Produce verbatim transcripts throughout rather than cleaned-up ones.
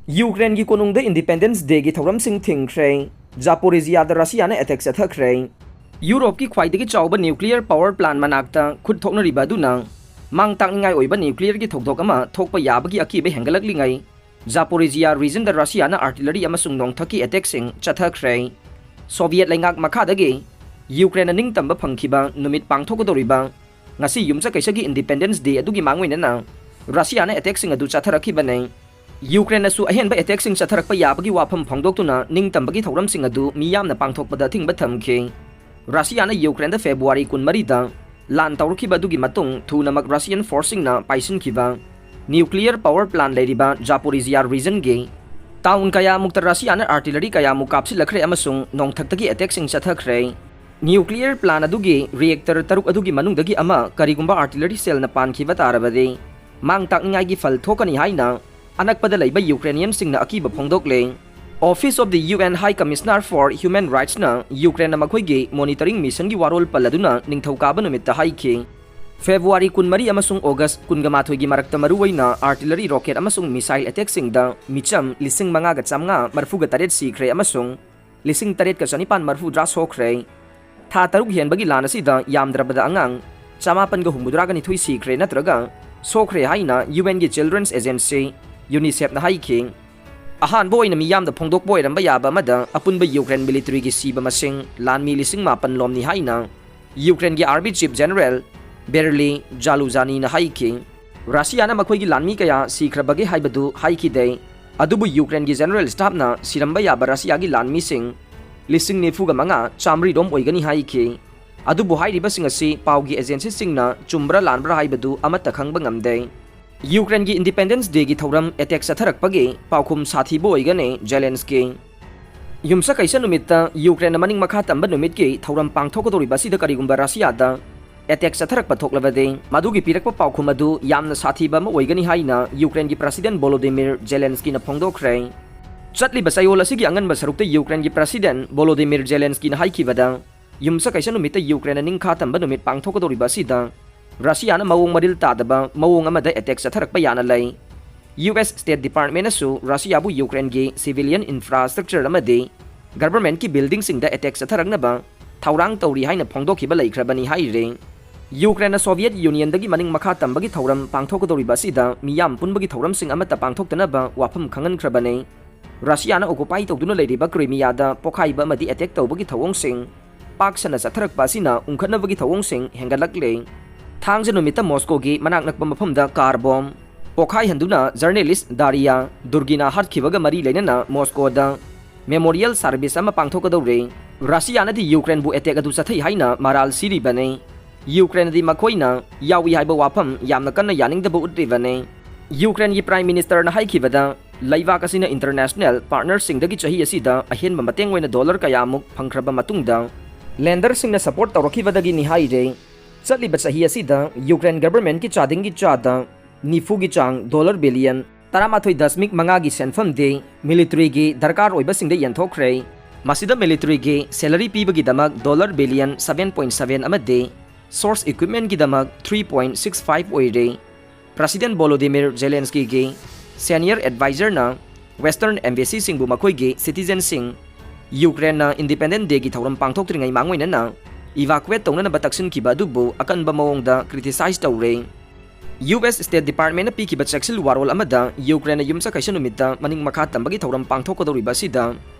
ꯌꯨꯀ꯭ꯔꯦꯟꯒꯤ ꯀꯣꯅꯨꯡꯗ Independence Dayꯒꯤ ꯊꯧꯔꯝꯁꯤꯡ ꯊꯤꯡꯈ꯭ꯔꯦ꯫ ꯖꯥꯄꯣꯔꯤꯖꯤꯌꯥꯗ ꯔꯁꯤꯌꯥꯅ attack ꯆꯠꯊꯈ꯭ꯔꯦ꯫ ꯌꯨꯔꯣꯞꯀꯤ ꯈ꯭ꯋꯥꯏꯗꯒꯤ ꯆꯥꯎꯕ nuclear power plant ꯃꯅꯥꯛꯇ ꯈꯨꯠ ꯊꯣꯛꯅꯔꯤꯕ ꯑꯗꯨꯅ ꯃꯥꯡ ꯇꯥꯛꯅꯤꯡꯉꯥꯏ ꯑꯣꯏꯕ nuclearꯒꯤ ꯊꯧꯗꯣꯛ ꯑꯃ ꯊꯣꯛꯄ ꯌꯥꯕꯒꯤ ꯑꯀꯤꯕ ꯍꯦꯟꯒꯠꯂꯛꯂꯤꯉꯩ, ꯖꯥꯄꯣꯔꯤꯖꯤꯌꯥ regionꯗ ꯔꯁꯤꯌꯥꯅ artillery ꯑꯃꯁꯨꯡ ꯅꯣꯡꯊꯛꯀꯤ attackꯁꯤꯡ ꯆꯠꯊꯈ꯭ꯔꯦ꯫ Soviet ꯂꯩꯉꯥꯛ ꯃꯈꯥꯗꯒꯤ ꯌꯨꯀ꯭ꯔꯦꯟꯅ ꯅꯤꯡꯇꯝꯕ ꯐꯪꯈꯤꯕ ꯅꯨꯃꯤꯠ ꯄꯥꯡꯊꯣꯛꯀꯗꯧꯔꯤꯕ ꯉꯁꯤ ꯌꯨꯝꯁꯀꯩꯁꯒꯤ Independence Day ꯑꯗꯨꯒꯤ ꯃꯥꯡꯑꯣꯏꯅꯅ ꯔꯁꯤꯌꯥꯅ attackꯁꯤꯡ ꯑꯗꯨ ꯆꯠꯊꯔꯛꯈꯤꯕꯅꯤ꯫ ꯌꯨꯀ꯭ꯔꯦꯟꯅꯁꯨ ꯑꯍꯦꯟꯕ attackꯁꯤꯡ ꯆꯠꯊꯔꯛꯄ ꯌꯥꯕꯒꯤ ꯋꯥꯐꯝ ꯐꯣꯡꯗꯣꯛꯇꯨꯅ ꯅꯤꯡꯇꯝꯕꯒꯤ ꯊꯧꯔꯝꯁꯤꯡ ꯑꯗꯨ ꯃꯤꯌꯥꯝꯅ ꯄꯥꯡꯊꯣꯛꯄꯗ ꯑꯊꯤꯡꯕ ꯊꯝꯈꯤ꯫ ꯔꯁꯤꯌꯥꯅ ꯌꯨꯀ꯭ꯔꯦꯟꯗ February ꯀꯨꯟꯃꯔꯤꯗ ꯂꯥꯟ ꯇꯧꯔꯛꯈꯤꯕ ꯑꯗꯨꯒꯤ ꯃꯇꯨꯡ ꯊꯨꯅꯃꯛ Russian forceꯁꯤꯡꯅ ꯄꯥꯏꯁꯤꯟꯈꯤꯕ nuclear power plant ꯂꯩꯔꯤꯕ ꯖꯥꯄꯣꯔꯤꯖꯤꯌꯥ regionꯒꯤ town ꯀꯌꯥꯃꯨꯛꯇ ꯔꯁꯤꯌꯥꯅ artillery ꯀꯌꯥꯃꯨꯛ ꯀꯥꯞꯁꯤꯜꯂꯛꯈ꯭ꯔꯦ ꯑꯃꯁꯨꯡ ꯅꯣꯡꯊꯛꯇꯒꯤ attackꯁꯤꯡ ꯆꯠꯊꯈ꯭ꯔꯦ꯫ Nuclear plant ꯑꯗꯨꯒꯤ reactor ꯇꯔꯨꯛ ꯑꯗꯨꯒꯤ ꯃꯅꯨꯡꯗꯒꯤ ꯑꯃ ꯀꯔꯤꯒꯨꯝꯕ artillery shellꯅ ꯄꯥꯟꯈꯤꯕ ꯇꯥꯔꯕꯗꯤ ꯃꯥꯡ ꯇꯥꯛꯅꯤꯡꯉꯥꯏꯒꯤ ꯐꯜ ꯊꯣꯛꯀꯅꯤ ꯍꯥꯏꯅ ꯑꯅꯛꯄꯗ ꯂꯩꯕ Ukrainianꯁꯤꯡꯅ ꯑꯀꯤꯕ ꯐꯣꯡꯗꯣꯛꯂꯦ꯫ Office of the U N High Commissioner for Human Rightsꯅ ꯌꯨꯀ꯭ꯔꯦꯟꯅ ꯃꯈꯣꯏꯒꯤ monitoring missionꯒꯤ ꯋꯥꯔꯣꯜ ꯄꯜꯂꯗꯨꯅ ꯅꯤꯡꯊꯧꯀꯥꯕ ꯅꯨꯃꯤꯠꯇ ꯍꯥꯏꯈꯤ, February ꯀꯨꯟꯃꯔꯤ ꯑꯃꯁꯨꯡ August ꯀꯨꯟꯒ ꯃꯥꯊꯣꯏꯒꯤ ꯃꯔꯛꯇ ꯃꯔꯨꯑꯣꯏꯅ artillery, rocket ꯑꯃꯁꯨꯡ missile attackꯁꯤꯡꯗ ꯃꯤꯆꯝ ꯂꯤꯁꯤꯡ ꯃꯉꯥꯒ ꯆꯥꯝꯃꯉꯥ ꯃꯔꯤꯐꯨꯒ ꯇꯔꯦꯠ ꯁꯤꯈ꯭ꯔꯦ ꯑꯃꯁꯨꯡ ꯂꯤꯁꯤꯡ ꯇꯔꯦꯠꯀ ꯆꯅꯤꯄꯥꯟ ꯃꯔꯤꯐꯨꯇꯔꯥ ꯁꯣꯛꯈ꯭ꯔꯦ꯫ ꯊꯥ ꯇꯔꯨꯛ ꯍꯦꯟꯕꯒꯤ ꯂꯥꯟ ꯑꯁꯤꯗ ꯌꯥꯝꯗ꯭ꯔꯕꯗ ꯑꯉꯥꯡ ꯆꯃꯥꯄꯟꯒ ꯍꯨꯝꯐꯨꯇꯔꯥꯒ ꯅꯤꯊꯣꯏ ꯁꯤꯈ꯭ꯔꯦ ꯅꯠꯇ꯭ꯔꯒ ꯁꯣꯛꯈ꯭ꯔꯦ ꯍꯥꯏꯅ UNꯒꯤ Children's Agency UNICEFꯅ ꯍꯥꯏꯈꯤ꯫ ꯑꯍꯥꯟꯕ ꯑꯣꯏꯅ ꯃꯤꯌꯥꯝꯗ ꯐꯣꯡꯗꯣꯛꯄ ꯑꯣꯏꯔꯝꯕ ꯌꯥꯕ ꯑꯃꯗ ꯑꯄꯨꯟꯕ ꯌꯨꯀ꯭ꯔꯦꯟ militaryꯒꯤ ꯁꯤꯕ ꯃꯁꯤꯡ ꯂꯥꯟꯃꯤ ꯂꯤꯁꯤꯡ ꯃꯥꯄꯟ ꯂꯣꯝꯅꯤ ꯍꯥꯏꯅ ꯌꯨꯀ꯭ꯔꯦꯟꯒꯤ Army Chief General Berly Zaluzhnyiꯅ ꯍꯥꯏꯈꯤ꯫ ꯔꯁꯤꯌꯥꯅ ꯃꯈꯣꯏꯒꯤ ꯂꯥꯟꯃꯤ ꯀꯌꯥ ꯁꯤꯈ꯭ꯔꯕꯒꯦ ꯍꯥꯏꯕꯗꯨ ꯍꯥꯏꯈꯤꯗꯦ, ꯑꯗꯨꯕꯨ ꯌꯨꯀ꯭ꯔꯦꯟꯒꯤ General Staffꯅ ꯁꯤꯔꯝꯕ ꯌꯥꯕ ꯔꯁꯤꯌꯥꯒꯤ ꯂꯥꯟꯃꯤꯁꯤꯡ ꯂꯤꯁꯤꯡ ꯅꯤꯐꯨꯒ ꯃꯉꯥ ꯆꯥꯝꯃꯔꯤ ꯔꯣꯝ ꯑꯣꯏꯒꯅꯤ ꯍꯥꯏꯈꯤ꯫ ꯑꯗꯨꯕꯨ ꯍꯥꯏꯔꯤꯕꯁꯤꯡ ꯑꯁꯤ ꯄꯥꯎꯒꯤ agencyꯁꯤꯡꯅ ꯆꯨꯝꯕ꯭ꯔꯥ ꯂꯥꯟꯕ꯭ꯔꯥ ꯍꯥꯏꯕꯗꯨ ꯑꯃꯠꯇ ꯈꯪꯕ ꯉꯝꯗꯦ꯫ ꯌꯨꯀ꯭ꯔꯦꯟꯒꯤ Independence Dayꯒꯤ ꯊꯧꯔꯝ attack ꯆꯠꯊꯔꯛꯄꯒꯤ ꯄꯥꯎꯈꯨꯝ ꯁꯥꯊꯤꯕ ꯑꯣꯏꯒꯅꯤ Zelensky꯫ ꯌꯨꯝꯁꯀꯩꯁ ꯅꯨꯃꯤꯠꯇ ꯌꯨꯀ꯭ꯔꯦꯟꯅ ꯃꯅꯤꯡ ꯃꯈꯥ ꯇꯝꯕ ꯅꯨꯃꯤꯠꯀꯤ ꯊꯧꯔꯝ ꯄꯥꯡꯊꯣꯛꯀꯗꯧꯔꯤꯕ ꯑꯁꯤꯗ ꯀꯔꯤꯒꯨꯝꯕ ꯔꯁꯤꯌꯥꯗ attack ꯆꯠꯊꯔꯛꯄ ꯊꯣꯛꯂꯕꯗꯤ ꯃꯗꯨꯒꯤ ꯄꯤꯔꯛꯄ ꯄꯥꯎꯈꯨꯝ ꯑꯗꯨ ꯌꯥꯝꯅ ꯁꯥꯊꯤꯕ ꯑꯃ ꯑꯣꯏꯒꯅꯤ ꯍꯥꯏꯅ ꯌꯨꯀ꯭ꯔꯦꯟꯒꯤ President Volodymyr Zelenskyꯅ ꯐꯣꯡꯗꯣꯛꯈ꯭ꯔꯦ꯫ ꯆꯠꯂꯤꯕ ꯆꯌꯣꯜ ꯑꯁꯤꯒꯤ ꯑꯉꯟꯕ ꯁꯔꯨꯛꯇ ꯌꯨꯀ꯭ꯔꯦꯟꯒꯤ President Volodymyr Zelenskyꯅ ꯍꯥꯏꯈꯤꯕꯗ, ꯌꯨꯝꯁꯀꯩꯁ ꯅꯨꯃꯤꯠꯇ ꯌꯨꯀ꯭ꯔꯦꯟꯅ ꯅꯤꯡꯈꯥ ꯇꯝꯕ ꯅꯨꯃꯤꯠ ꯄꯥꯡꯊꯣꯛꯀꯗꯧꯔꯤꯕ ꯑꯁꯤꯗ ꯔꯁꯤꯌꯥꯅ ꯃꯑꯣꯡ ꯃꯔꯤꯜ ꯇꯥꯗꯕ ꯃꯑꯣꯡ ꯑꯃꯗ attack ꯆꯠꯊꯔꯛꯄ ꯌꯥꯅ ꯂꯩ꯫ ꯌꯨ ꯑꯦꯁ State Department ꯅꯁꯨ ꯔꯁꯤꯌꯥꯕꯨ ꯌꯨꯀ꯭ꯔꯦꯟꯒꯤ civilian infrastructure ꯑꯃꯗꯤ government ꯀꯤ building ꯁꯤꯡꯗ attack ꯆꯠꯊꯔꯛꯅꯕ ꯊꯧꯔꯥꯡ ꯇꯧꯔꯤ ꯍꯥꯏꯅ ꯐꯣꯡꯗꯣꯛꯈꯤꯕ ꯂꯩꯈ꯭ꯔꯕꯅꯤ ꯍꯥꯏꯔꯤ꯫ ꯌꯨꯀ꯭ꯔꯦꯟꯅ Soviet Union ꯗꯒꯤ ꯃꯅꯤꯡ ꯃꯈꯥ ꯇꯝꯕꯒꯤ ꯊꯧꯔꯝ ꯄꯥꯡꯊꯣꯛꯀꯗꯧꯔꯤꯕ ꯑꯁꯤꯗ ꯃꯤꯌꯥꯝ ꯄꯨꯟꯕꯒꯤ ꯊꯧꯔꯝꯁꯤꯡ ꯑꯃꯠꯇ ꯄꯥꯡꯊꯣꯛꯇꯅꯕ ꯋꯥꯐꯝ ꯈꯪꯍꯟꯈ꯭ꯔꯕꯅꯤ꯫ ꯔꯁꯤꯌꯥꯅ occupy ꯇꯧꯗꯨꯅ ꯂꯩꯔꯤꯕ ꯀ꯭ꯔꯤꯃꯤꯌꯥꯗ ꯄꯣꯈꯥꯏꯕ ꯑꯃꯗꯤ attack ꯇꯧꯕꯒꯤ ꯊꯧꯑꯣꯡꯁꯤꯡ ꯄꯥꯛ ꯁꯟꯅ ꯆꯠꯊꯔꯛꯄ ꯑꯁꯤꯅ ꯎꯪꯈꯠꯅꯕꯒꯤ ꯊꯧꯑꯣꯡꯁꯤꯡ ꯍꯦꯟꯒꯠꯂꯛꯂꯦ꯫ ꯊꯥꯡꯖ ꯅꯨꯃꯤꯠꯇ ꯃꯣꯁꯀꯣꯒꯤ ꯃꯅꯥꯛ ꯅꯛꯄ ꯃꯐꯝꯗ car bomb ꯄꯣꯈꯥꯏꯍꯟꯗꯨꯅ journalist Daria Durgina ꯍꯥꯠꯈꯤꯕꯒ ꯃꯔꯤ ꯂꯩꯅꯅ ꯃꯣꯁꯀꯣꯗ memorial service ꯑꯃ ꯄꯥꯡꯊꯣꯛꯀꯗꯧꯔꯦ꯫ ꯔꯁꯤꯌꯥꯅꯗꯤ ꯌꯨꯀ꯭ꯔꯦꯟꯕꯨ attack ꯑꯗꯨ ꯆꯠꯊꯩ ꯍꯥꯏꯅ ꯃꯔꯥꯜ ꯁꯤꯔꯤꯕꯅꯤ꯫ ꯌꯨꯀ꯭ꯔꯦꯟꯗꯤ ꯃꯈꯣꯏꯅ ꯌꯥꯎꯏ ꯍꯥꯏꯕ ꯋꯥꯐꯝ ꯌꯥꯝꯅ ꯀꯟꯅ ꯌꯥꯅꯤꯡꯗꯕ ꯎꯠꯂꯤꯕꯅꯤ꯫ ꯌꯨꯀ꯭ꯔꯦꯟꯒꯤ Prime Minister ꯅ ꯍꯥꯏꯈꯤꯕꯗ, ꯂꯩꯕꯥꯛ ꯑꯁꯤꯅ international partner ꯁꯤꯡꯗꯒꯤ ꯆꯍꯤ ꯑꯁꯤꯗ ꯑꯍꯦꯟꯕ ꯃꯇꯦꯡ ꯑꯣꯏꯅ dollar ꯀꯌꯥꯃꯨꯛ ꯐꯪꯈ꯭ꯔꯕ ꯃꯇꯨꯡꯗ lender ꯁꯤꯡꯅ support ꯇꯧꯔꯛꯈꯤꯕꯗꯒꯤꯅꯤ ꯍꯥꯏꯔꯦ꯫ ꯆꯠꯂꯤꯕ ꯆꯍꯤ ꯑꯁꯤꯗ ꯌꯨꯀ꯭ꯔꯦꯟ government ꯀꯤ ꯆꯥꯗꯤꯡꯒꯤ ꯆꯥꯗ ꯅꯤꯐꯨꯒꯤ ꯆꯥꯡ, dollar billion ꯇꯔꯥꯃꯥꯊꯣꯏ ꯗꯁꯃꯤꯛ ꯃꯉꯥꯒꯤ ꯁꯦꯟꯐꯝꯗꯤ military ꯒꯤ ꯗꯔꯀꯥꯔ ꯑꯣꯏꯕꯁꯤꯡꯗ ꯌꯦꯟꯊꯣꯛꯈ꯭ꯔꯦ꯫ ꯃꯁꯤꯗ military ꯒꯤ salary ꯄꯤꯕꯒꯤꯗꯃꯛ dollar billion seven point seven ꯑꯃꯗꯤ source equipment ꯀꯤꯗꯃꯛ three point six five ꯑꯣꯏꯔꯦ꯫ President Volodymyr Zelensky ꯒꯤ senior advisor ꯅ Western embassy ꯁꯤꯡꯕꯨ ꯃꯈꯣꯏꯒꯤ citizen ꯁꯤꯡ ꯌꯨꯀ꯭ꯔꯦꯟꯅ Independence Day ꯒꯤ ꯊꯧꯔꯝ ꯄꯥꯡꯊꯣꯛꯇ꯭ꯔꯤꯉꯩ ꯃꯥꯡꯑꯣꯏꯅꯅ evacuate ꯇꯧꯅꯅꯕ ꯇꯛꯁꯤꯟꯈꯤꯕ ꯑꯗꯨꯕꯨ ꯑꯀꯟꯕ ꯃꯑꯣꯡꯗ criticize ꯇꯧꯔꯦ꯫ ꯌꯨ ꯑꯦꯁ State Department ꯅ ꯄꯤꯈꯤꯕ ꯆꯦꯛꯁꯤꯜ ꯋꯥꯔꯣꯜ ꯑꯃꯗ ꯌꯨꯀ꯭ꯔꯦꯟꯅ ꯌꯨꯝꯁꯀꯩꯁ ꯅꯨꯃꯤꯠꯇ ꯃꯅꯤꯡ ꯃꯈꯥ ꯇꯝꯕꯒꯤ ꯊꯧꯔꯝ ꯄꯥꯡꯊꯣꯛꯀꯗꯧꯔꯤꯕ ꯑꯁꯤꯗ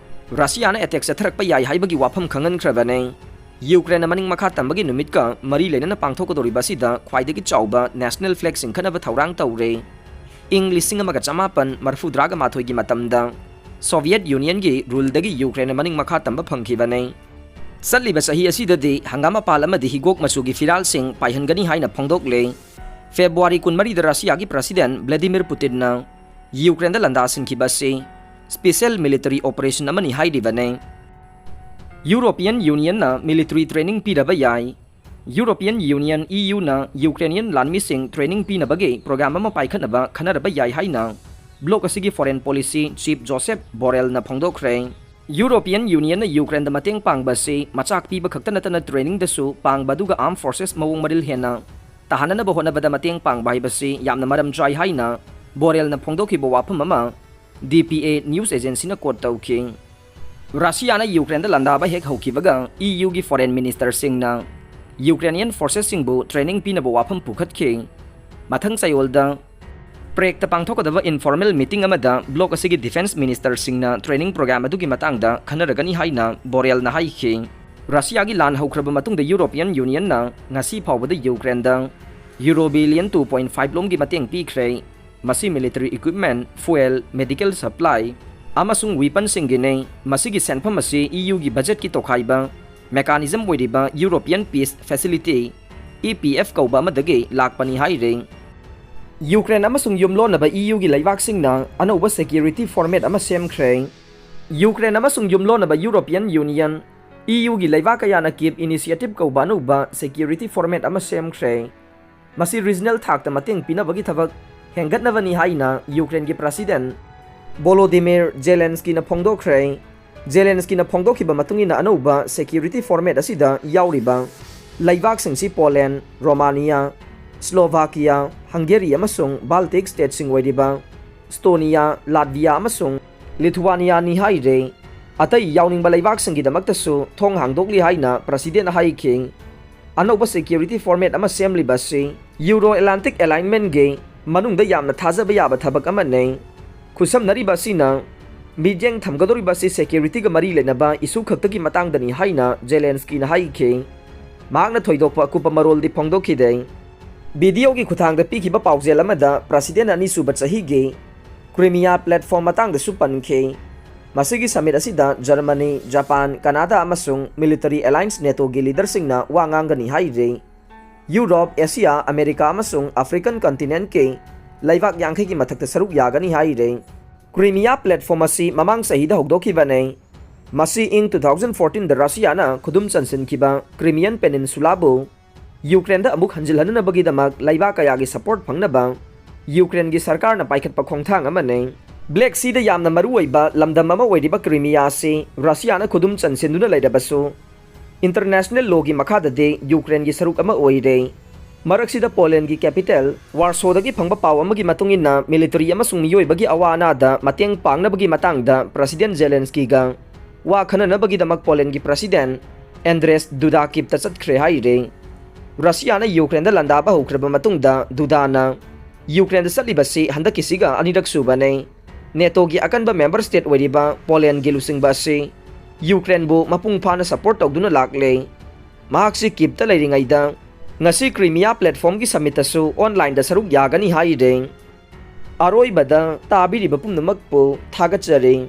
ꯔꯁꯤꯌꯥꯅ attack ꯆꯠꯊꯔꯛꯄ ꯌꯥꯏ ꯍꯥꯏꯕꯒꯤ ꯋꯥꯐꯝ ꯈꯪꯍꯟꯈ꯭ꯔꯕꯅꯤ꯫ ꯌꯨꯀ꯭ꯔꯦꯟꯅ ꯃꯅꯤꯡ ꯃꯈꯥ ꯇꯝꯕꯒꯤ ꯅꯨꯃꯤꯠꯀ ꯃꯔꯤ ꯂꯩꯅꯅ ꯄꯥꯡꯊꯣꯛꯀꯗꯧꯔꯤꯕ ꯑꯁꯤꯗ ꯈ꯭ꯋꯥꯏꯗꯒꯤ ꯆꯥꯎꯕ national flag ꯁꯤꯡꯈꯠꯅꯕ ꯊꯧꯔꯥꯡ ꯇꯧꯔꯦ꯫ ꯏꯪ ꯂꯤꯁꯤꯡ ꯑꯃꯒ ꯆꯃꯥꯄꯟ ꯃꯔꯤꯐꯨꯇꯔꯥꯒ ꯃꯥꯊꯣꯏꯒꯤ ꯃꯇꯝꯗ Soviet Union ꯒꯤ rule ꯗꯒꯤ ꯌꯨꯀ꯭ꯔꯦꯟꯅ ꯃꯅꯤꯡ ꯃꯈꯥ ꯇꯝꯕ ꯐꯪꯈꯤꯕꯅꯤ꯫ ꯆꯠꯂꯤꯕ ꯆꯍꯤ ꯑꯁꯤꯗꯗꯤ ꯍꯪꯒꯥꯝ ꯃꯄꯥꯜ ꯑꯃꯗꯤ ꯍꯤꯒꯣꯛ ꯃꯆꯨꯒꯤ ꯐꯤꯔꯥꯜꯁꯤꯡ ꯄꯥꯏꯍꯟꯒꯅꯤ ꯍꯥꯏꯅ ꯐꯣꯡꯗꯣꯛꯂꯦ꯫ February ꯀꯨꯟꯃꯔꯤꯗ ꯔꯁꯤꯌꯥꯒꯤ President Vladimir Putin ꯅ ꯌꯨꯀ꯭ꯔꯦꯟꯗ ꯂꯥꯟꯗꯥꯁꯤꯟꯈꯤꯕ ꯑꯁꯤ special military operation ꯑꯃꯅꯤ ꯍꯥꯏꯔꯤꯕꯅꯤ꯫ European Union ꯅ military training ꯄꯤꯔꯕ ꯌꯥꯏ꯫ European Union, E U ꯅ Ukrainian ꯂꯥꯟꯃꯤꯁꯤꯡ training ꯄꯤꯅꯕꯒꯤ program ꯑꯃ ꯄꯥꯏꯈꯠꯅꯕ ꯈꯟꯅꯔꯕ ꯌꯥꯏ ꯍꯥꯏꯅ bloc ꯑꯁꯤꯒꯤ foreign policy chief Josep Borrell ꯅ ꯐꯣꯡꯗꯣꯛꯈ꯭ꯔꯦ꯫ European Union ꯅ ꯌꯨꯀ꯭ꯔꯦꯟꯗ ꯃꯇꯦꯡ ꯄꯥꯡꯕ ꯑꯁꯤ ꯃꯆꯥꯛ ꯄꯤꯕ ꯈꯛꯇ ꯅꯠꯇꯅ training ꯗꯁꯨ ꯄꯥꯡꯕ ꯑꯗꯨꯒ armed forces ꯃꯑꯣꯡ ꯃꯔꯤꯜ ꯍꯦꯟꯅ ꯇꯥꯍꯟꯅꯅꯕ ꯍꯣꯠꯅꯕꯗ ꯃꯇꯦꯡ ꯄꯥꯡꯕ ꯍꯥꯏꯕꯁꯤ ꯌꯥꯝꯅ ꯃꯔꯝ ꯆꯥꯏ ꯍꯥꯏꯅ ꯕꯣꯔꯦꯜꯅ ꯐꯣꯡꯗꯣꯛꯈꯤꯕ ꯋꯥꯐꯝ ꯑꯃ ꯗꯤ ꯄꯤ ꯑꯦ ꯅ꯭ꯌꯨꯁ ꯑꯦꯖꯦꯟꯁꯤꯅ ꯀꯣꯠ ꯇꯧꯈꯤ꯫ ꯔꯁꯤꯌꯥꯅ ꯌꯨꯀ꯭ꯔꯦꯟꯗ ꯂꯥꯟꯗꯥꯕ ꯍꯦꯛ ꯍꯧꯈꯤꯕꯒ ꯏ ꯌꯨꯒꯤ ꯐꯣꯔꯦꯟ ꯃꯤꯅꯤꯁꯇꯔꯁꯤꯡꯅ ꯌꯨꯀ꯭ꯔꯦꯅꯤꯌꯟ ꯐꯣꯔꯁꯦꯁꯁꯤꯡꯕꯨ ꯇ꯭ꯔꯦꯅꯤꯡ ꯄꯤꯅꯕ ꯋꯥꯐꯝ ꯄꯨꯈꯠꯈꯤ꯫ ꯃꯊꯪ ꯆꯌꯣꯜꯗ ꯄ꯭ꯔꯦꯒꯇ ꯄꯥꯡꯊꯣꯛꯀꯗꯕ ꯏꯟꯐꯣꯔꯃꯦꯜ ꯃꯤꯇꯤꯡ ꯑꯃꯗ ꯕ꯭ꯂꯣꯛ ꯑꯁꯤꯒꯤ ꯗꯤꯐꯦꯟꯁ ꯃꯤꯅꯤꯁꯇꯔꯁꯤꯡꯅ ꯇ꯭ꯔꯦꯅꯤꯡ ꯄ꯭ꯔꯣꯒ꯭ꯔꯥꯝ ꯑꯗꯨꯒꯤ ꯃꯇꯥꯡꯗ ꯈꯟꯅꯔꯒꯅꯤ ꯍꯥꯏꯅ ꯕꯣꯔꯦꯜꯅ ꯍꯥꯏꯈꯤ꯫ ꯔꯁꯤꯌꯥꯒꯤ ꯂꯥꯟ ꯍꯧꯈ꯭ꯔꯕ ꯃꯇꯨꯡꯗ ꯌꯨꯔꯣꯄꯤꯌꯟ ꯌꯨꯅꯤꯌꯟꯅ ꯉꯁꯤ ꯐꯥꯎꯕꯗ ꯌꯨꯀ꯭ꯔꯦꯟꯗ euro billion two point five ꯂꯣꯝꯒꯤ ꯃꯇꯦꯡ ꯄꯤꯈ꯭ꯔꯦ꯫ ꯃꯁꯤ military equipment, fuel, medical supply ꯑꯃꯁꯨꯡ ꯋꯤꯄꯟꯁꯤꯡꯒꯤꯅꯤ꯫ ꯃꯁꯤꯒꯤ ꯁꯦꯟꯐꯝ ꯑꯁꯤ ꯏ ꯌꯨꯒꯤ ꯕꯖꯦꯠꯀꯤ ꯇꯣꯈꯥꯏꯕ ꯃꯦꯀꯥꯅꯤꯖꯝ ꯑꯣꯏꯔꯤꯕ European peace facility, E P F ꯀꯧꯕ ꯑꯃꯗꯒꯤ ꯂꯥꯛꯄꯅꯤ ꯍꯥꯏꯔꯤ꯫ ꯌꯨꯀ꯭ꯔꯦꯟ ꯑꯃꯁꯨꯡ ꯌꯨꯝꯂꯣꯟꯅꯕ ꯏ ꯌꯨꯒꯤ ꯂꯩꯕꯥꯛꯁꯤꯡꯅ ꯑꯅꯧꯕ ꯁꯦꯀ꯭ꯌꯨꯔꯤꯇꯤ ꯐꯣꯔꯃꯦꯠ ꯑꯃ ꯁꯦꯝꯈ꯭ꯔꯦ꯫ ꯌꯨꯀ꯭ꯔꯦꯟ ꯑꯃꯁꯨꯡ ꯌꯨꯝꯂꯣꯟꯅꯕ ꯌꯨꯔꯣꯄꯤꯌꯟ ꯌꯨꯅꯤꯌꯟ, ꯏ ꯌꯨꯒꯤ ꯂꯩꯕꯥꯛ ꯀꯌꯥꯅ ꯀꯤꯞ ꯏꯅꯤꯁꯤꯌꯦꯇꯤꯚ ꯀꯧꯕ ꯑꯅꯧꯕ ꯁꯦꯀ꯭ꯌꯨꯔꯤꯇꯤ ꯐꯣꯔꯃꯦꯠ ꯑꯃ ꯁꯦꯝꯈ꯭ꯔꯦ꯫ ꯃꯁꯤ ꯔꯤꯖꯅꯦꯜ ꯊꯥꯛꯇ ꯃꯇꯦꯡ ꯄꯤꯅꯕꯒꯤ ꯊꯕꯛ ꯍꯦꯟꯒꯠꯅꯕꯅꯤ ꯍꯥꯏꯅ ꯌꯨꯀ꯭ꯔꯦꯟꯒꯤ ꯄ꯭ꯔꯁꯤꯗꯦꯟ ꯕꯣꯂꯣꯗꯤꯃꯤꯔ ꯖꯦꯂꯦꯟꯁꯀꯤꯅ ꯐꯣꯡꯗꯣꯛꯈ꯭ꯔꯦ꯫ ꯖꯦꯂꯦꯟꯁꯀꯤꯅ ꯐꯣꯡꯗꯣꯛꯈꯤꯕ ꯃꯇꯨꯡ ꯏꯟꯅ ꯑꯅꯧꯕ ꯁꯦꯀ꯭ꯌꯨꯔꯤꯇꯤ ꯐꯣꯔꯃꯦꯠ ꯑꯁꯤꯗ ꯌꯥꯎꯔꯤꯕ ꯂꯩꯕꯥꯛꯁꯤꯡꯁꯤ ꯄꯣꯂꯦꯟ, ꯔꯣꯃꯥꯅꯤꯌꯥ, ꯁ꯭ꯂꯣꯚꯥꯀꯤꯌꯥ, ꯍꯪꯒꯦꯔꯤ ꯑꯃꯁꯨꯡ ꯕꯥꯜꯇꯤꯛ ꯁ꯭ꯇꯦꯠꯁꯤꯡ ꯑꯣꯏꯔꯤꯕ ꯁ꯭ꯇꯣꯅꯤꯌꯥ, ꯂꯥꯠꯚꯤꯌꯥ ꯑꯃꯁꯨꯡ ꯂꯤꯊꯨꯋꯥꯅꯤꯌꯥꯅꯤ ꯍꯥꯏꯔꯦ꯫ ꯑꯇꯩ ꯌꯥꯎꯅꯤꯡꯕ ꯂꯩꯕꯥꯛꯁꯤꯡꯒꯤꯗꯃꯛꯇꯁꯨ ꯊꯣꯡ ꯍꯥꯡꯗꯣꯛꯂꯤ ꯍꯥꯏꯅ ꯄ꯭ꯔꯁꯤꯗꯦꯟꯅ ꯍꯥꯏꯈꯤ꯫ ꯑꯅꯧꯕ ꯁꯦꯀ꯭ꯌꯨꯔꯤꯇꯤ ꯐꯣꯔꯃꯦꯠ ꯑꯃ ꯁꯦꯝꯂꯤꯕ ꯑꯁꯤ ꯌꯨꯔꯣ ꯑꯦꯠꯂꯥꯟꯇꯤꯛ ꯑꯦꯂꯥꯏꯟꯃꯦꯟꯒꯤ ꯃꯅꯨꯡꯗ ꯌꯥꯝꯅ ꯊꯥꯖꯕ ꯌꯥꯕ ꯊꯕꯛ ꯑꯃꯅꯤ꯫ ꯈꯨꯠꯁꯝꯅꯔꯤꯕ ꯑꯁꯤꯅ ꯃꯤꯠꯌꯦꯡ ꯊꯝꯒꯗꯧꯔꯤꯕ ꯑꯁꯤ ꯁꯦꯀ꯭ꯌꯨꯔꯤꯇꯤꯒ ꯃꯔꯤ ꯂꯩꯅꯕ ꯏꯁꯨ ꯈꯛꯇꯒꯤ ꯃꯇꯥꯡꯗꯅꯤ ꯍꯥꯏꯅ ꯖꯦꯂꯦꯟꯁꯀꯤꯅ ꯍꯥꯏꯈꯤ꯫ ꯃꯍꯥꯛꯅ ꯊꯣꯏꯗꯣꯛꯄ ꯑꯀꯨꯞꯄ ꯃꯔꯣꯜꯗꯤ ꯐꯣꯡꯗꯣꯛꯈꯤꯗꯦ꯫ ꯚꯤꯗꯤꯑꯣꯒꯤ ꯈꯨꯠꯊꯥꯡꯗ ꯄꯤꯈꯤꯕ ꯄꯥꯎꯖꯦꯜ ꯑꯃꯗ ꯄ꯭ꯔꯁꯤꯗꯦꯟ ꯑꯅꯤꯁꯨꯕ ꯆꯍꯤꯒꯤ ꯀ꯭ꯔꯤꯃꯤꯌꯥ ꯄ꯭ꯂꯦꯠꯐꯣꯔꯝ ꯃꯇꯥꯡꯗꯁꯨ ꯄꯟꯈꯤ꯫ ꯃꯁꯤꯒꯤ ꯁꯃꯤꯠ ꯑꯁꯤꯗ ꯖꯔꯃꯅꯤ, ꯖꯄꯥꯟ, ꯀꯅꯥꯗꯥ ꯑꯃꯁꯨꯡ ꯃꯤꯂꯤꯇꯔꯤ ꯑꯦꯂꯥꯏꯟꯁ ꯅꯦꯇꯣꯒꯤ ꯂꯤꯗꯔꯁꯤꯡꯅ ꯋꯥ ꯉꯥꯡꯒꯅꯤ ꯍꯥꯏꯔꯤ꯫ ꯌꯨꯔꯣꯞ, ꯑꯦꯁꯤꯌꯥ, ꯑꯃꯦꯔꯤꯀꯥ ꯑꯃꯁꯨꯡ ꯑꯐ꯭ꯔꯤꯀꯟ ꯀꯟꯇꯤꯅꯦꯟꯠꯀꯤ ꯂꯩꯕꯥꯛ ꯌꯥꯡꯈꯩꯒꯤ ꯃꯊꯛꯇ ꯁꯔꯨꯛ ꯌꯥꯒꯅꯤ ꯍꯥꯏꯔꯤ꯫ ꯀ꯭ꯔꯤꯃꯤꯌꯥ ꯄ꯭ꯂꯦꯠꯐꯣꯔꯝ ꯑꯁꯤ ꯃꯃꯥꯡ ꯆꯍꯤꯗ ꯍꯧꯗꯣꯛꯈꯤꯕꯅꯤ꯫ ꯃꯁꯤ ꯏꯪ ꯇꯨ ꯊꯥꯎꯖꯟ ꯐꯣꯔꯇꯤꯟꯗ ꯔꯁꯤꯌꯥꯅ ꯈꯨꯗꯨꯝ ꯆꯟꯁꯤꯟꯈꯤꯕ ꯀ꯭ꯔꯤꯃꯤꯌꯟ ꯄꯦꯅꯤꯟꯁꯨꯂꯥꯕꯨ ꯌꯨꯀ꯭ꯔꯦꯟꯗ ꯑꯃꯨꯛ ꯍꯟꯖꯤꯜꯍꯟꯅꯕꯒꯤꯗꯃꯛ ꯂꯩꯕꯥꯛ ꯀꯌꯥꯒꯤ ꯁꯄꯣꯔꯠ ꯐꯪꯅꯕ ꯌꯨꯀ꯭ꯔꯦꯟꯒꯤ ꯁꯔꯀꯥꯔꯅ ꯄꯥꯏꯈꯠꯄ ꯈꯣꯡꯊꯥꯡ ꯑꯃꯅꯤ꯫ ꯕ꯭ꯂꯦꯛ ꯁꯤꯗ ꯌꯥꯝꯅ ꯃꯔꯨꯑꯣꯏꯕ ꯂꯝꯗꯝ ꯑꯃ ꯑꯣꯏꯔꯤꯕ ꯀ꯭ꯔꯤꯃꯤꯌꯥ ꯑꯁꯤ ꯔꯁꯤꯌꯥꯅ ꯈꯨꯗꯨꯝ ꯆꯟꯁꯤꯟꯗꯨꯅ ꯂꯩꯔꯕꯁꯨ, ꯏꯟꯇꯔꯅꯦꯁꯅꯦꯜ ꯂꯣꯒꯤ ꯃꯈꯥꯗꯗꯤ ꯌꯨꯀ꯭ꯔꯦꯟꯒꯤ ꯁꯔꯨꯛ ꯑꯃ ꯑꯣꯏꯔꯦ꯫ ꯃꯔꯛꯁꯤꯗ ꯄꯣꯂꯦꯟꯒꯤ capital ꯋꯥꯔꯁꯣꯗꯒꯤ ꯐꯪꯕ ꯄꯥꯎ ꯑꯃꯒꯤ ꯃꯇꯨꯡ ꯏꯟꯅ, military ꯑꯃꯁꯨꯡ ꯃꯤꯑꯣꯏꯕꯒꯤ ꯑꯋꯥ ꯑꯅꯥꯗ ꯃꯇꯦꯡ ꯄꯥꯡꯅꯕꯒꯤ ꯃꯇꯥꯡꯗ President Zelenskyꯒ ꯋꯥ ꯈꯟꯅꯅꯕꯒꯤꯗꯃꯛ ꯄꯣꯂꯦꯟꯒꯤ President Andrzej Duda ꯀꯤꯞꯇ ꯆꯠꯈ꯭ꯔꯦ ꯍꯥꯏꯔꯤ꯫ ꯔꯁꯤꯌꯥꯅ ꯌꯨꯀ꯭ꯔꯦꯟꯗ ꯂꯥꯟꯗꯥꯕ ꯍꯧꯈ꯭ꯔꯕ ꯃꯇꯨꯡꯗ ꯗꯨꯗꯥꯅ ꯌꯨꯀ꯭ꯔꯦꯟꯗ ꯆꯠꯂꯤꯕꯁꯤ ꯍꯟꯗꯛꯀꯤꯁꯤꯒ ꯑꯅꯤꯔꯛ ꯁꯨꯕꯅꯤ꯫ NATOꯒꯤ ꯑꯀꯟꯕ member state ꯑꯣꯏꯔꯤꯕ ꯄꯣꯂꯦꯟꯒꯤ ꯂꯨꯆꯤꯡꯕ ꯑꯁꯤ ꯌꯨꯀ꯭ꯔꯦꯟꯕꯨ ꯃꯄꯨꯡ ꯐꯥꯅ support ꯇꯧꯗꯨꯅ ꯂꯥꯛꯂꯦ꯫ ꯃꯍꯥꯛꯁꯤ ꯀꯤꯞꯇ ꯂꯩꯔꯤꯉꯩꯗ ꯉꯁꯤ Crimea platformꯒꯤ summitꯇꯁꯨ onlineꯗ ꯁꯔꯨꯛ ꯌꯥꯒꯅꯤ ꯍꯥꯏꯔꯦ꯫ ꯑꯔꯣꯏꯕꯗ ꯇꯥꯕꯤꯔꯤꯕ ꯄꯨꯝꯅꯃꯛꯄꯨ ꯊꯥꯒꯠꯆꯔꯤ꯫